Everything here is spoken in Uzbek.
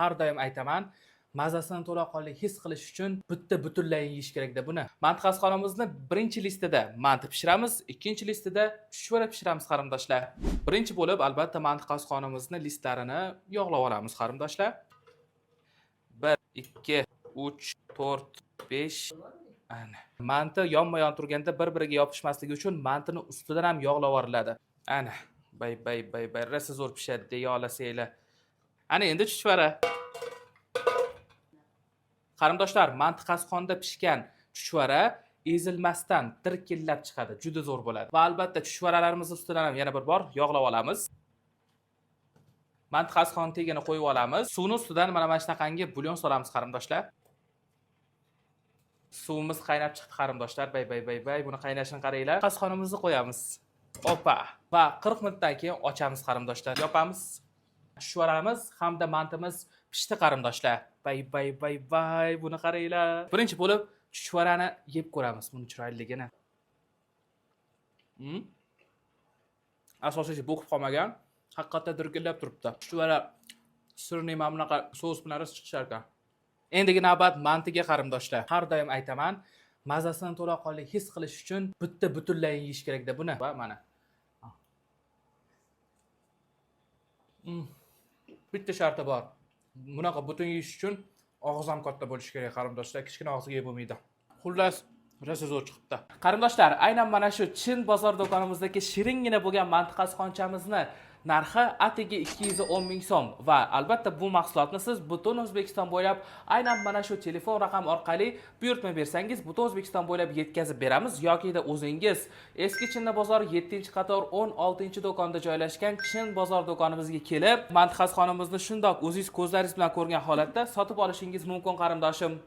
Har doim aytaman, mazasini to'laqonli his qilish uchun bitta butunlay yeyish kerakda buni. Manti qasqonimizni birinchi listida manti pishiramiz, ikkinchi listida chuchvara pishiramiz, qarindoshlar. Birinchi bo'lib, albatta, manti qasqonimizni listlarini yog'lab olamiz, qarindoshlar. 1, 2, 3, 4, 5. Ana. Manti yonma-yon turganda bir-biriga yopishmasligi uchun mantini ustidan ham yog'lab yuboriladi. Ana, bay bay bay bay, rosa zo'r pishadi deya olasanglar. Ana endi chuchvara. Qarindoshlar, manti qasqonda pishgan chuchvara ezilmasdan dirkillab chiqadi, juda zo'r bo'ladi. Va albatta chuchvaralarimizni ustidan ham yana bir bor yog'lab olamiz. Manti qasqon tagini qo'yib olamiz. Suvni ustidan mana shunaqangi bulyon solamiz, qarindoshlar. Suvimiz qaynab chiqdi, qarindoshlar. Bay bay bay bay, buni qaynashini qaranglar. Qasqonimizni qo'yamiz. Opa. Va 40 minutdan keyin ochamiz, qarindoshlar. Yopamiz. Chuchvaramiz hamda mantimiz pishdi, qarindoshlar. Bay bay bay bay, buni qaranglar. Birinchi bo'lib chuchvarani yeb ko'ramiz, buni chiroyliligini. Asosiysi, bo'qib qolmagan. Haqiqatda dirkillab turibdi. Chuchvara sirli mana bunaqa sous bilan rosa chiqishar ekan. Endigi navbat mantiga, qarindoshlar. Har doim aytaman, mazasini to'laqonli his qilish uchun bitta butunlay yeyish kerakda buni. Va mana. Bitta sharti bor. Bunaqa butun yeyish uchun og'iz ham katta bo'lishi kerak, qarindoshlar. Kichkina og'izga yeb bo'lmaydi. Xullas, rosa zo'r chiqibdi. Qarindoshlar, aynan mana shu Chin bozor do'konimizdagi shiringina bo'lgan manti qasqonchamizni narxi atigi 210 ming so'm va albatta bu mahsulotni siz butun O'zbekiston bo'ylab aynan mana shu telefon raqam orqali buyurtma bersangiz, butun O'zbekiston bo'ylab yetkazib beramiz yokida o'zingiz Eski Chinni bozor 7-qator 16-do'konda joylashgan Chin bozor do'konimizga kelib, manti qasqonimizni shundoq o'zingiz ko'zlaringiz bilan ko'rgan holatda sotib olishingiz mumkin, qarindoshim.